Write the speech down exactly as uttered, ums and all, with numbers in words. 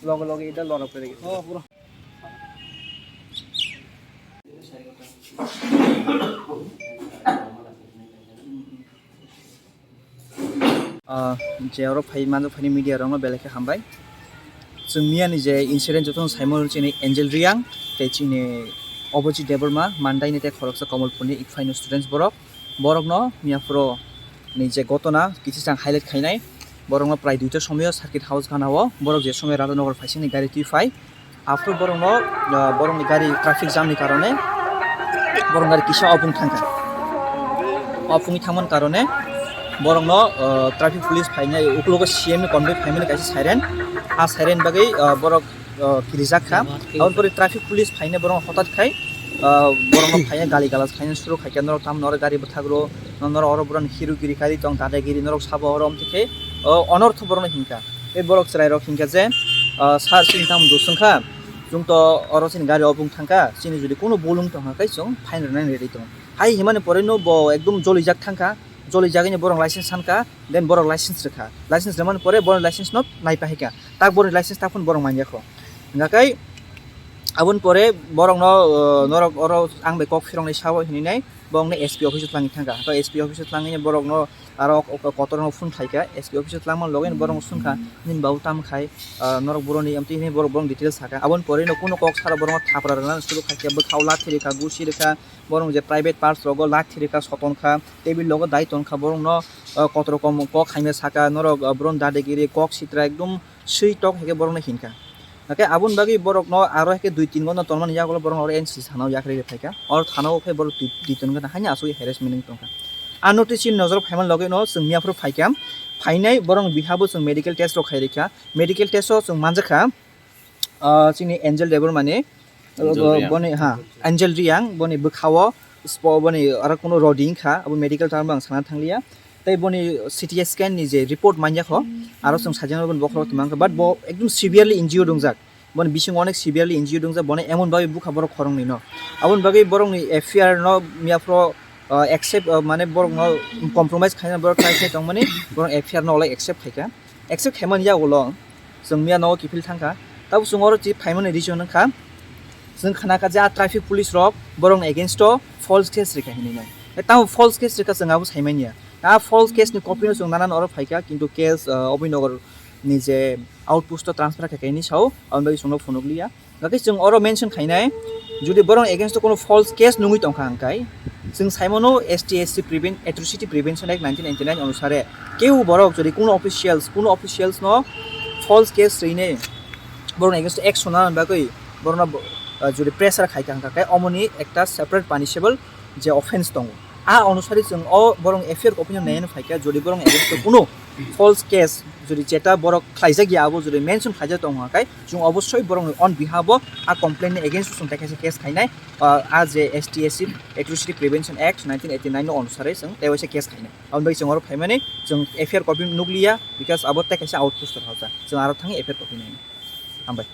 Logo logo ida lorok pere. Oh, pura. Ah, je oro phai manjak phani media rokno belai khe hambai. Chwng miyani je incident jotono saimano chini Angel Reang tei chini Abhijit Debbarma, Mandaini tei khoroksa Kamalpurni Ikphaino students borok. Borokno miyaphuru ni je gotona kiching highlight khainai. Borokno prai duita somoyo circuit house ganao borok je somoyo Radhanagar phaisingni gari twi phai. After borokno, ah, borokni gari traffic jam ni karone borok gari kisa opung thangkha. Opungwi thangmani karone borokno, ah, traffic police phainai, ukulogo C M ni convoy phaimani kaisa siren. A siren bagwi, ah, borok, ah, kirijak kha. Aboni pore traffic police phainai borok hotat khai, ah, borokno phainai gali galas khainai suru khaikha, "Norok tamo norok gari bwthagro, norok oro borokni hiru giri kari tong, dadagiri norok sabo oro," amtwi khe, ah, onortho borokno hinkha. Tei borok chwrairok hinkha je, ah, "Sir, chini tamo dusung kha, chwng to oro chini gari opung thangkha, chini jodi kuno bolong tongkha khe chwng fine rwnani ready tongo." Hai himani poreno bo ekdom jolijak thangkha, jolijagwino borok license sankha, then borok license rwkha. License rwmani pore borok license no naipahaikha, tak borok license tak phano borok manyakho. Hingkha khe aboni pore borokno, ah, norok oro ang bai kok phiroknai sao hinwi nai, bo wngkha S P office o twlangwi thangkha. To S P office o twlangwi borokno aro ok-, ok-, kotorno phone khaikha, S P office o twlangmani loge borokno swngkha, "Nini babu tamo khai, ah, norok boroni," amtwi hinwi borok, borok details sakha. Aboni pore no kuno kok sara borokno thapra rwna suru khaikha, bwkhao lathi rwkha, gusi rwkha, borok je private parts rogo lathi rwkha, soton kha, table logo dai ton kha, borokno, ah, kotoro kom kok hamya saka, "Norok, ah, borokni dadagiri, kok sitra ekdom swi tok," hai khe borokno hinkha. Hake aboni bagwi borokno aro hai khe dui tin ghonta tonmani yagulo borokno oro N C C thana o yakarwi phaikha. Oro thana o khe borok dui, dui tin ghonta haino asugwi harassment wngwi tongkha. A notice chini nojoro phaimani loge no chwng miyaphuru phaikha. Phainai borokni behalf o chwng medical test rok khai rikha. Medical test o chwng manjakha, ah, chini Angel Debbarma ni, Angel Reang. Boni, ha, Angel Reang, boni bwkhao spo boni aro kuno rodi wngkha, abo medical term ang sana thangliya. Tei boni C T scan ni je report manya kho, aro chwng sajagna boni bokhorok tongmang kha, but bo ekdom severely injured wngjak. Boni bisingo onek severely injured wngjak, bono emon bagwi bukha borok khoroknwi no. Aboni bagwi borokni F I R no miyaphro, ah, accept, ah, mane borokno compromise khaina borok try khai tongmani, borok F I R no olai accept khaikha. Accept khaimani yagulo chwng miya nogo kiphil thangkha. Tabo chwng oro twi phaimani reason wngkha, chwng khnakha je a traffic police rok borokni against o false case rikha hinwi nai. Tamo false case rikha chwng abo saimanya. A false case ni copy no chwng nanan oro phaikha, kintu case, ah, Abhijit Nagar ni je outpost o transfer khaikha hinwi sao, aboni bagwi chwngno phunukliya. Hwnkhe chwng oro mention khainai, jodi borok against o kono false case nungwi tongkha hwnkhe, chwng saimano S T S C Prevent-, Atrocity Prevention Act nineteen eighty-nine onusare keu borok jodi kono officials, kono officials no false case rwinai borok against o action nana bagwi borokno bo-, ah, jodi pressure khaikha hwnkhe omoni ekta separate punishable je offence tongo. A onusari chwng o borok F I R copy no naiwi phaikha, jodi borok against o kono false case jodi jeta borok khlaijak ya abo jodi mention khlaijak tongo hwnkhe, chwng obosoi borokni on behalf o a complaint ni against o chwng tei kaisa case khainai, ah, a je S T S C Atrocity Prevention Act nineteen eighty-nine no onusari chwng tei waisa case khainai. Aboni bagwi chwng oro phaimani chwng F I R copy nukliya, because abo tei kaisa outpost rok hoja. Chwng aro thangwi F I R copy nainai. Hambai.